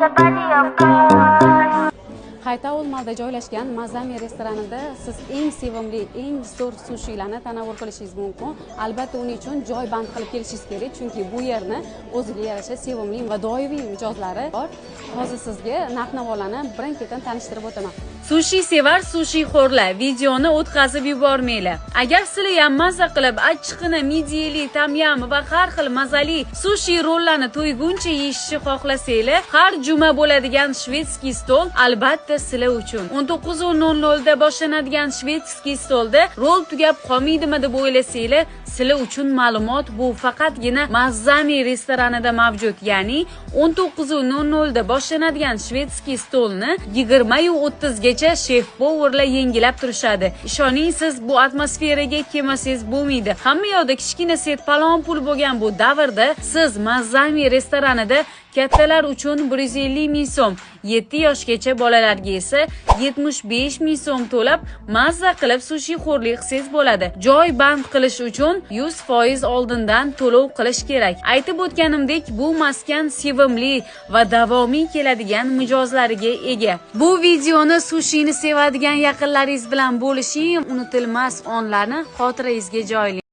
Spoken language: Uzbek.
The body of course. Haytaul Mallda joylashgan Mazami restoranida siz eng sevimli, eng zo'r sushilarni tanovvul qilishingiz mumkin. Albatta, uning uchun joy band qilib kelishingiz kerak, chunki bu yerni o'ziga yarasha sevimli va doimiy mijozlari bor. Hozir sizga narx-navolarni birin-ketin tanishtirib o'taman. Sushi sevar, sushi xo'rlar, videoni o'tkazib yubormanglar. Agar sizlar ham maza qilib achchiqini, midyeli, tamyam va har xil mazali sushi rollarni to'yguncha yeyishni xohlasanglar, har juma bo'ladigan шведский stol albatta sizlar uchun. 19:00 da boshlanadigan шведский stolda rol tugab qolmaydimi deb o'ylasanglar, sizlar uchun ma'lumot: bu faqatgina Mazzami restoranida mavjud. Ya'ni 19:00 da boshlanadigan шведский stolni 20:30 gacha шеф повар lar yangilab turishadi. Ishoning, siz bu atmosferaga kelmasangiz bo'lmaydi. Hamma yoqda kichkina set palon pul bo'lgan bu davrda siz Mazzami restoranida kattalar uchun 150 ming so'm, 7 yoshgacha bolalarga esa 75 ming so'm to'lab, mazza qilib sushi xo'rlik qilsangiz bo'ladi. Joy band qilish uchun 100% oldindan to'lov qilish kerak. Aytib o'tganimdek, bu maskan sevimli va davomiy keladigan mijozlariga ega. Bu videoni sushini sevadigan yaqinlaringiz bilan bo'lishing, unutilmas onlarni xotirangizga joylang.